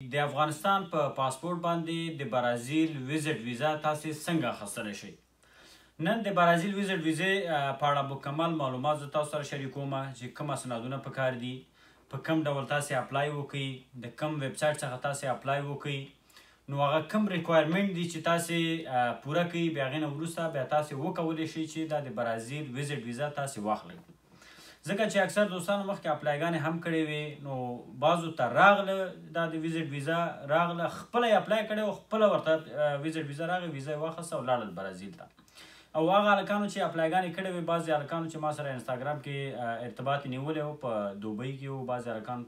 د افغانستان په پاسپورت باندې د برازیل visit ویزه تاسو څنګه اخیستلی شئ؟ نن د برازیل visit ویزې په اړه مکمل معلومات زه تاسو سره شریکوم چې کوم اسنادونه پکار دي، په کوم ډول تاسو apply وکړئ، د کوم ویب سایټ څخه تاسو apply وکړئ، نو هغه کوم requirement دي چې تاسو پوره کړئ، بیا هغې نه وروسته بیا تاسو وکولی شئ چې دا د برازیل visit ویزه تاسو واخلئ. ځکه چې اکثر دوستانو مخکې apply ګانې هم کړې وې، نو بعضو ته راغله دا د visit ویزه راغله، خپله یې apply کړې او خپله ورته visit ویزه راغله، ویزه یې واخیسته او لاړل برازیل ته. او هغه هلکانو چې apply ګانې کړې وې، بعضې هلکانو چې ما سره انستاګرام کې ارتباط یې نیولی و، په دوبۍ کې و، بعضې هلکان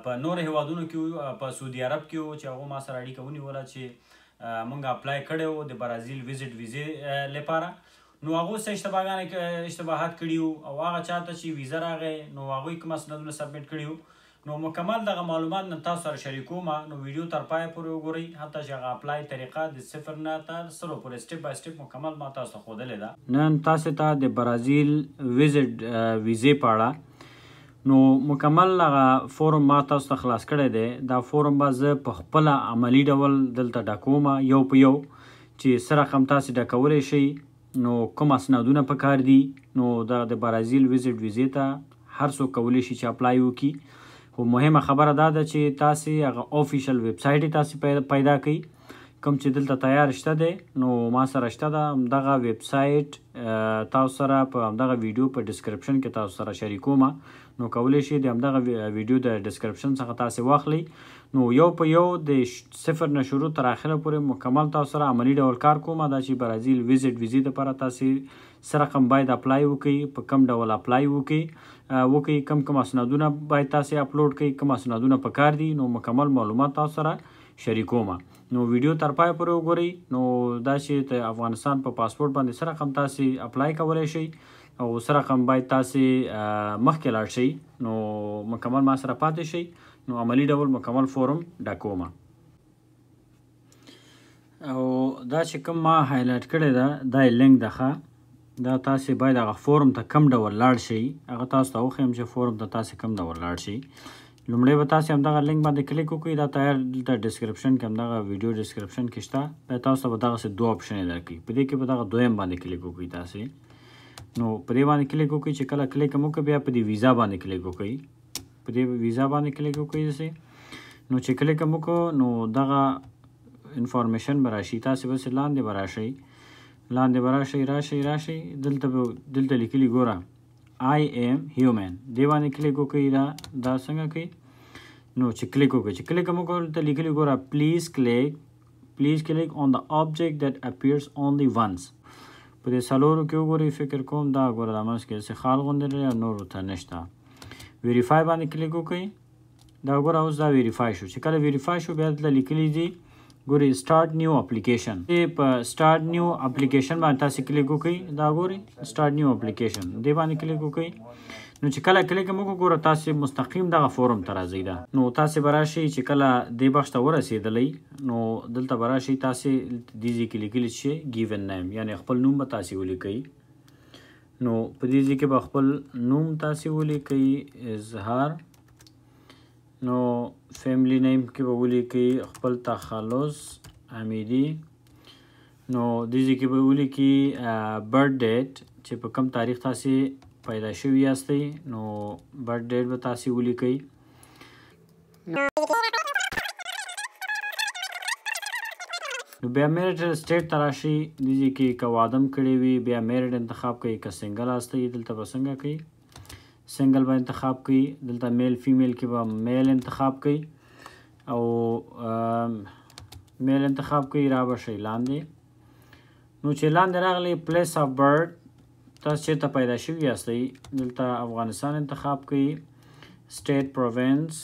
په نورو هیوادونو کې وو، په سعودي عرب کې وو، چې هغو ما سره اړیکه ونیوله چې مونږ apply کړی و د برازیل visit ویزې لپاره. نو هغو څه اشتباهګانې اشتباهات کړي وو، او هغه چاته چې ویزه راغی نو هغوی کوم اسنادونه submit کړي وو. نو مکمل دغه معلومات نن تاسو سره شریکوم، نو ویډیو تر پایه پورې وګورئ، حتی چې هغه apply طریقه د صفر نه تر سلو پورې step by step مکمل ما تاسو ته ښودلې ده. نن تاسو ته د برازیل visit ویزې په اړه نو مکمل هغه فورم ما تاسو ته خلاص کړی دی. دا فورم به زه په خپله عملي ډول دلته ډکوم یو په یو چې څه رقم تاسو ډکولی شئ، نو کوم اسنادونه پکار دي. نو دا د برازیل visit ویزې ته هر څوک کولی شي چې apply وکړي، خو مهمه خبره دا ده چې تاسې هغه official website یې تاسې پیدا کړئ، کوم چې دلته تیار شته دی. نو ما سره شته ده همدغه ویب سایټ، تاسو سره په همدغه ویډیو په description کې تاسو سره شریکوم، نو کولی شئ د همدغه ویډیو د description څخه تاسې واخلئ. نو یو په یو د صفر نه شروع تر اخره پورې مکمل تاسو سره عملي ډول کار کوم. دا چې برازیل visit ویزې دپاره تاسې څه رقم باید apply وکړئ، په کوم ډول apply وکړئ، کوم کوم اسنادونه باید تاسې اپلوډ کړئ، کوم اسنادونه پکار دي، نو مکمل معلومات تاسو سره شریکوم. نو ویډیو تر پایه پورې وګورئ. نو دا چې د افغانستان په پاسپورت باندې څه رقم تاسې apply کولی شئ او څه رقم باید تاسې مخکې لاړ شئ، نو مکمل ما سره پاتې شئ. نو عملي ډول مکمل فورم ډکوم. او دا چې کوم ما highlight کړی ده، دا یې لینک ده ښه. دا تاسې باید هغه فورم ته کوم ډول لاړ شئ هغه تاسو ته وښیم چې فورم ته تاسې کوم ډول لاړ شئ. لومړی به تاسې همدغه لینک باندې کلیک وکړئ، دا تیار دلته description کې همدغه ویډیو description کې شته. بیا تاسو ته به دغسې دوه option یې درکړي، په دې کې به دغه دویم باندې کلیک وکړئ تاسې. نو په دې باندې کلیک وکړئ، چې کله کلیک هم وکړئ بیا په دې ویزا باندې کلیک وکړئ، په دې ویزا باندې کلیک وکړئ داسې. نو چې کلیک هم وکړو نو دغه information به راشي، تاسې به داسې لاندې به راشئ، لاندې به راشئ، راشئ، راشئ، دلته به دلته لیکلي ګوره I am human، دې باندې کلیک وکړئ. دا څنګه کوي؟ نو چې کلیک وکړئ، چې کلیک هم وکړو دلته لیکلي ګوره please click on the object that appears only once. په دې څلورو کې وګورئ، فکر کوم دا ګوره دا منځ کې داسې خال غوندې دی او نورو ته نشته. verify باندې کلیک وکړئ، دا ګوره اوس دا verify شو. چې کله verify شو بیا دلته لیکلي دي ګورئ start new application. په start new application باندې تاسې کلیک وکړئ، دا ګورئ start new application دې باندې کلیک وکړئ. نو چې کله کلیک هم وکړو ګوره تاسې مستقیم دغه فورم ته راځئ. دا نو تاسې به راشئ چې کله دې بخش ته ورسېدلئ نو دلته به راشئ تاسې دې ځای کې لیکلي چې given name، یعنې خپل نوم به تاسې ولیکئ. نو په دې ځای کې به خپل نوم تاسې ولیکئ اظهار، نو family name کې به ولیکئ خپل تخلص حمیدي. نو دې ځای کې به ولیکئ birth date چې په کوم تاریخ تاسې پیدا شوي یاستئ، نو birth date به تاسې ولیکئ. نو بیا marital state ته راشئ، دې ځای کې که واده هم کړی وي بیا married انتخاب کړئ، که single یاستئ دلته به څنګه کوئ، single به انتخاب کړئ. دلته male female کې به male انتخاب کړئ او male انتخاب کړئ، را به شئ لاندې. نو چې لاندې راغلئ place of birth، تاسو چېرته پیدا شوي یاستئ دلته افغانستان انتخاب کړئ، state province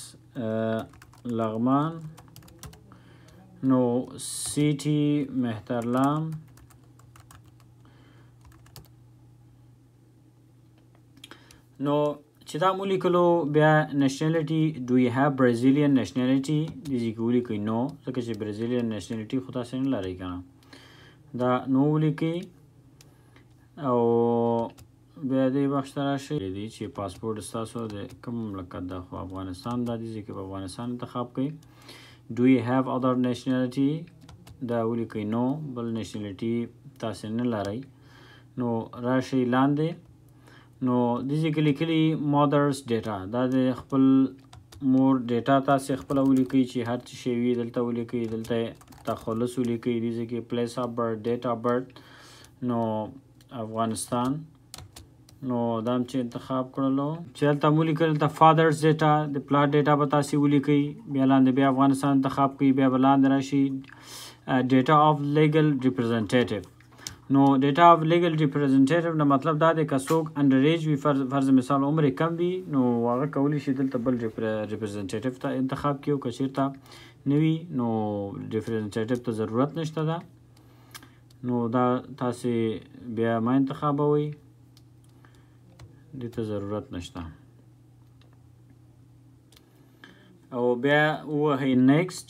لغمان، نو city مهترلام، نو چې دا مو لیکلو بیا nationality do you have Brazilian nationality دې ځای کې ولیکئ no، ځکه چې Brazilian nationality خو تاسې نه لرئ که نه، دا no ولیکئ. او بیا دې بخش ته راشئ دي چې پاسپورټ ستاسو د کوم مملکت ده، خو افغانستان دا دي چې په افغانستان انتخاب کړئ. Do you have other nationality؟ دا ولیکئ no، بل nationality تاسې نه لرئ. نو راشئ لاندې، نو دې ځای کې لیکلي mother's data، دا د خپل مور data تاسې خپله ولیکئ چې هر څه شی وي دلته ولیکئ. دلته تخلص ولیکئ، دې ځای کې place of birth، date of birth، نو افغانستان. نو دا هم چې انتخاب کړلو چې هلته مو ولیکل، دلته father's data، د پلار data به تاسې ولیکئ. بیا لاندې بیا افغانستان انتخاب کړئ. بیا به لاندې راشي data of legal representative. نو data of legal representative نه مطلب دا دی که څوک under age وي، فرض مثال عمر یې کم وي، نو هغه کولی شي دلته بل representative ته انتخاب کړي، او که چېرته نه وي نو representative ته ضرورت نشته ده. نو دا تاسې بیا ما انتخابوئ، دې ته ضرورت نشته. او بیا ووهئ next،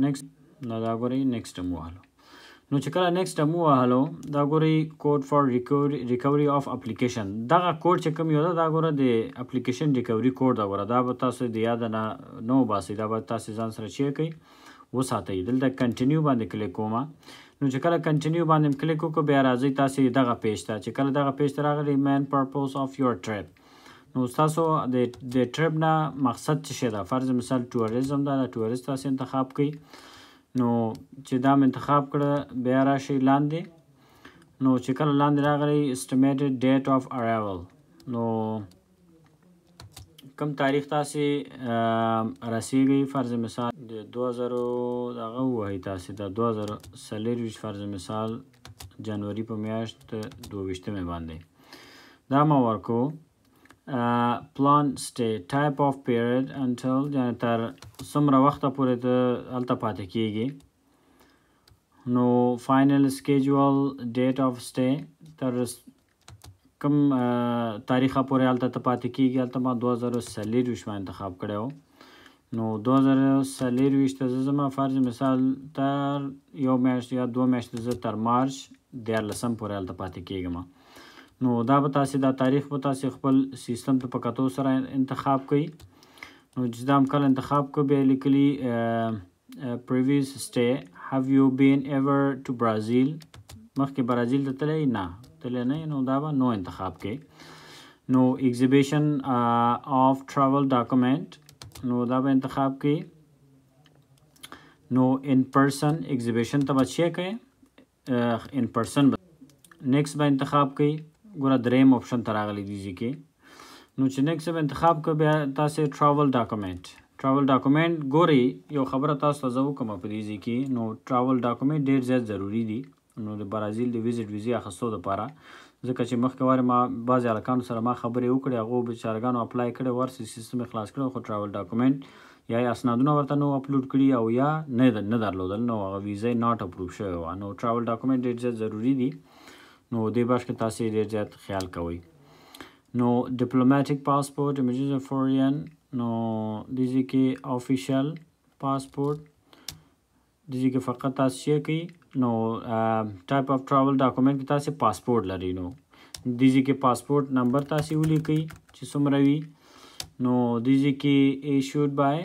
next. نو دا ګورئ next هم ووهلو. نو چې کله next هم ووهلو، دا ګورئ code for recovery of application، دغه کوډ چې کوم یو ده، دا ګوره د application recovery code دا ګوره، دا به تاسو د یاده نه نه وباسئ، دا به تاسو ځان سره چیک کړئ وساتئ. دلته continue باندې کلیک کوم. نو چې کله continue باندې کلیک وکړو، بیا راځئ تاسې دغه page ته. چې کله دغه page ته راغلی، main purpose of your trip، نو ستاسو د trip نه مقصد څه شی ده؟ فرض مثال tourism ده، دا tourist تاسې انتخاب کړئ. نو چې دا مې انتخاب کړه، بیا راشئ لاندې. نو چې کله لاندې راغلی، estimated date of arrival، نو کوم تاریخ تاسې رسیږئ؟ فرض مثال د 2000 دغه ووهئ تاسې، د 2024 فرض مثال جنوري په میاشت 22مې باندې دا ما ورکو. Plan stay، type of period until، یعنی تر څومره وخته پورې ته هلته پاتې کیږي. نو final schedule date of stay، تر کوم تاریخه پورې هلته ته پاتې کیږي؟ هلته ما 2024 ما انتخاب کړی و. نو 2024 ته زه ځم، فرض مثال تر یو میاشت یا 2 میاشتې، زه تر مارچ 13 پورې هلته پاتې کیږم. نو دا به تاسې دا تاریخ به تاسې خپل سیستم ته په کتو سره انتخاب کړئ. نو چې دا هم کله انتخاب کړو، بیا لیکلي previous stay، have you been ever to Brazil؟ مخکې برازیل ته تللی؟ نه، تللی نه، نو دا به no انتخاب کړئ. نو exhibition of travel document، نو دا به انتخاب کړئ. نو in person exhibition ته به چی کوئ؟ in person به next به انتخاب کړئ. ګوره دریم option ته راغلی دی ځکه. نو چې next به انتخاب کړئ، بیا تاسې travel document، travel document ګورئ. یو خبره تاسو ته زه وکړم په دې ځای کې، نو travel document ډېر زیات ضروري دي نو د برازیل د visit ویزې اخیستو دپاره، ځکه چې مخکې وارې ما بعضې هلکانو سره ما خبرې وکړې، هغو بیچارهګانو apply کړی، ورسې سیستم یې خلاص کړی، خو travel document یا یې اسنادونه ورته نو اپلوډ کړي او یا نه درلودل، نو هغه ویزه یې not approve شوې وه. نو travel document ډېر زیات ضروري دي، نو دې بخش کې تاسې ډېر زیات خیال کوئ. نو diplomatic passport، emergency، foreign، نو دې ځای کې official passport، دې ځای کې فقط تاسو چی کوئ. نو type of travel document کې تاسې پاسپورټ لرئ، نو دې ځای کې پاسپورټ نمبر تاسې ولیکئ چې څومره وي. نو دې ځای کې issued by،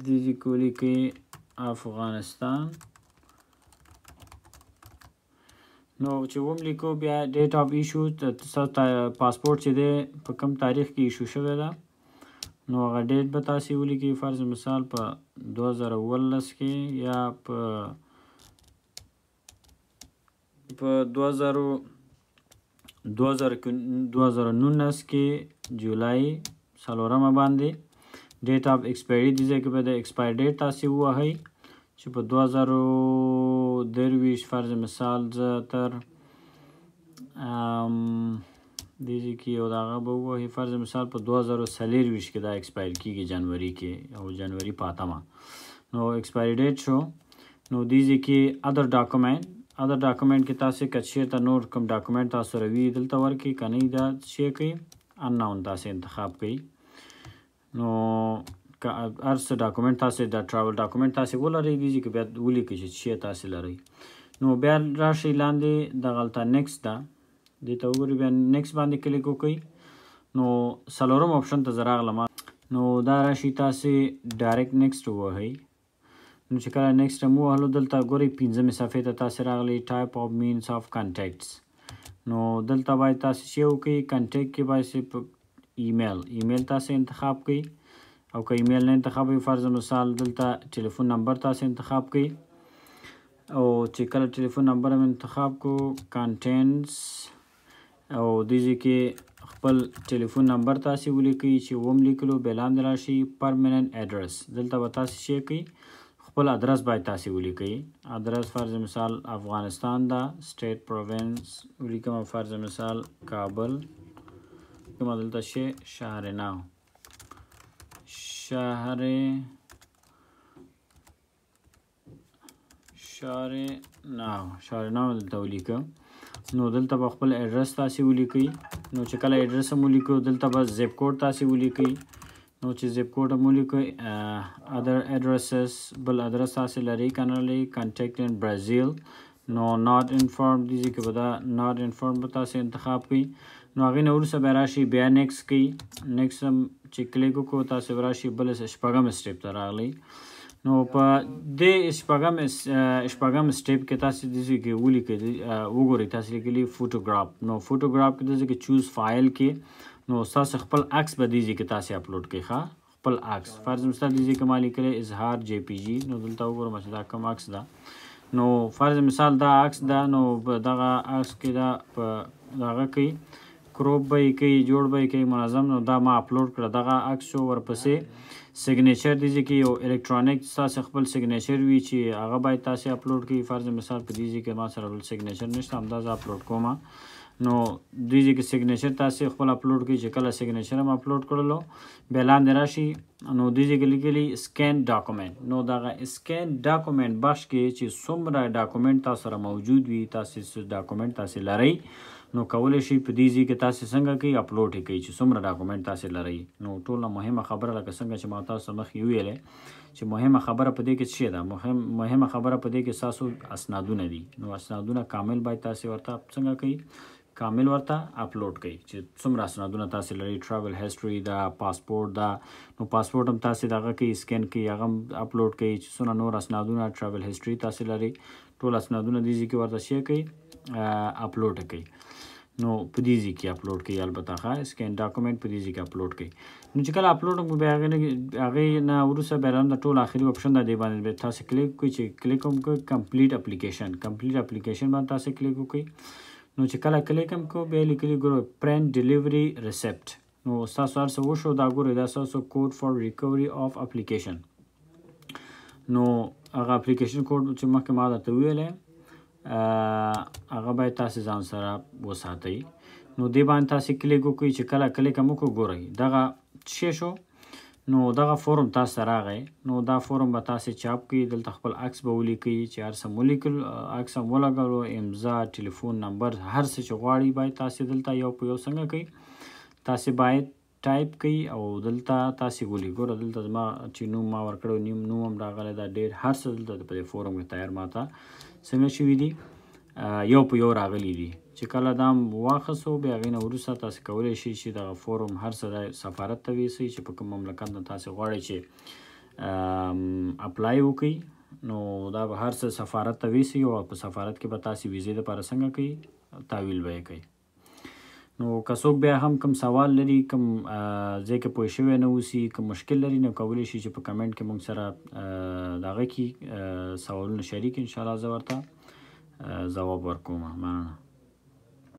دې ځای کې ولیکئ افغانستان. نو چې وم لیکو، بیا date of issue، پاسپورټ چې دی په کوم تاریخ کې issue شوی ده، نو هغه date به تاسې ولیکئ. فرض مثال په 2017 کې یا په 2019 کې جولای 4مه باندې. date of expiry، دې ځای کې به د expire date تاسې ووهئ چې په 2023 فرض مثال زه تر دې ځای کې یو دغه به ووهي، فرض مثال په 2024 کې دا expire کیږي جنوري کې، او جنوري په 8مه، نو expiry date شو. نو دې ځای کې other document، other document کې تاسې که چېرته نور کوم document تاسو سره وي دلته ورکړئ، که نه دا چی کوئ unknown تاسې انتخاب کړئ. نو که هر څه document تاسې د travel document تاسې ولرئ، دې ځای کې بیا ولیکئ چې څه تاسې لرئ. نو بیا راشئ لاندې، دغلته next ده. دې ته وګورئ، بیا next باندې کلیک وکړئ. نو څلورم option ته زه راغلم، نو دا راشي تاسې direct next ووهئ. نو چې کله next هم ووهلو، دلته ګورئ پنځمې صفحې ته تاسې راغلئ، type of means of contacts. نو دلته باید تاسې چې وکړئ، contact کې باید ایمیل تاسې انتخاب کړئ، او که ایمیل نه انتخابوئ، فرض مثال دلته ټلیفون نمبر تاسې انتخاب کړئ. او چې کله ټلیفون نمبر هم انتخاب کړو، contents او دې ځای کې خپل ټلیفون نمبر تاسې ولیکئ. چې وم لیکلو، بیا لاندې راشي permanent address، دلته به تاسې چې کوئ، خپل ادرس باید تاسې ولیکئ. ادرس فرض مثال افغانستان ده، state province ولیکم، فرض مثال کابل کوم، دلته شي شهر نو، شهر نو دلته ولیکم. نو دلته به خپل ادرس تاسې ولیکئ. نو چې کله ادرس هم ولیکو، دلته به zip code تاسې ولیکئ. نو چې zip code هم ولیکئ، other addresses، بل ادرس تاسې لرئ که نه لرئ، contact in Brazil، نو not inform، دې ځای کې به دا not inform به تاسې انتخاب کړئ. نو هغې نه وروسته بیا راشي، بیا next کوئ. next هم چې کلیک وکړو، تاسې به راشي بل شپږم step ته راغلئ. نو په دې شپږم step کې تاسې دې ځای کې ولیکئ، وګورئ تاسې لیکلي photograph. نو photograph کې دې ځای کې choose file کې، نو ستاسو خپل عکس به دې ځای کې تاسې اپلوډ کړئ. ښه، خپل عکس فرض مثال دې ځای کې ما لیکلی اظهار JPG. نو دلته وګورم چې دا کوم عکس ده. نو فرض مثال دا عکس ده، نو په دغه عکس کې دا په دغه کې crop به یې کوي، جوړ به یې کوي منظم. نو دا ما اپلوډ کړه، دغه عکس شو. ورپسې signature، دې ځای کې یو الکترونیک ستاسې خپل signature وي چې هغه باید تاسې اپلوډ کړئ. فرض مثال په دې ځای کې ما سره بل signature نشته، همدا زه اپلوډ کوم. نو دې ځای کې signature تاسې خپل اپلوډ کړئ. چې کله signature هم اپلوډ کړلو، بیا لاندې راشي، نو دې ځای کې لیکلي scan document. نو دغه scan document بخش کې چې څومره document تاسو سره موجود وي، تاسې څه document تاسې لرئ، نو کولی شئ په دې ځای کې تاسې څنګه کوئ، اپلوډ یې کوئ چې څومره document تاسې لرئ. نو ټوله مهمه خبره، لکه څنګه چې ما تاسو ته مخکې وویلې، چې مهمه خبره په دې کې څه ده؟ مهمه خبره په دې کې ستاسو اسنادونه دي. نو اسنادونه کامل باید تاسې ورته څنګه کوئ، کامل ورته اپلوډ کړئ چې څومره اسنادونه تاسې لرئ. travel history ده، پاسپورت ده، نو پاسپورت هم تاسې دغه کوئ، scan کوئ، هغه هم اپلوډ کړئ. چې څونه نور اسنادونه، travel history تاسې لرئ، ټول اسنادونه دې ځای کې ورته شی کوئ، اپلوډ کړئ. نو په دې ځای کې اپلوډ کړئ، البته ښه scan document په دې ځای کې اپلوډ کړئ. نو چې کله اپلوډ کړو، بیا هغې نه وروسته بیا هم د ټول آخري option ده، دې باندې بیا تاسې کلیک وکړئ. چې کلیک هم کړئ، complete application، complete application باندې تاسې کلیک وکړئ. نو چې کله کلیک هم کړو، بیا لیکلي ګورئ print delivery receipt. نو ستاسو هر څه وشو. دا ګورئ، دا ستاسو code for recovery of application. نو هغه application code چې مخکې ما درته وویلی، هغه باید تاسې ځان سره وساتئ. نو دې باندې تاسې کلیک وکړئ. چې کله کلیک هم وکړو، ګورئ دغه څه شو، نو دغه فورم تاسو ته راغی. نو دا فورم به تاسې چاپ کړئ، دلته خپل عکس به ولیکئ. چې هر څه مو ولیکل، عکس هم ولګولو، امضا، ټلیفون نمبر، هر څه چې غواړئ باید تاسې دلته یو په یو څنګه کوئ، تاسې باید ټایپ کړئ او دلته تاسې ولیکئ. ګوره دلته زما چې نوم ما ورکړی، نوم هم راغلی دا ډېر هر څه دلته په دې فورم کې تیار ماته څنګه شوي دي، یو په یو راغلي دي. چې کله دا واخیستو، بیا هغې نه وروسته تاسې کولی شئ چې دغه فورم هر څه د سفارت ته ویسئ چې په کوم مملکت نه تاسې غواړئ چې apply وکړئ. نو دا به هر څه سفارت ته ویسئ او په سفارت کې به تاسې ویزې دپاره څنګه کوئ، تاویل به یې کوئ. نو که څوک بیا هم کوم سوال لري، کوم ځای کې پوه شوی نه اوسي، کوم مشکل لري، نو کولی شي چې په کمنټ کې موږ سره دغه کې سوالونه شریک، انشاءالله زه ورته ځواب ورکوم. مننه.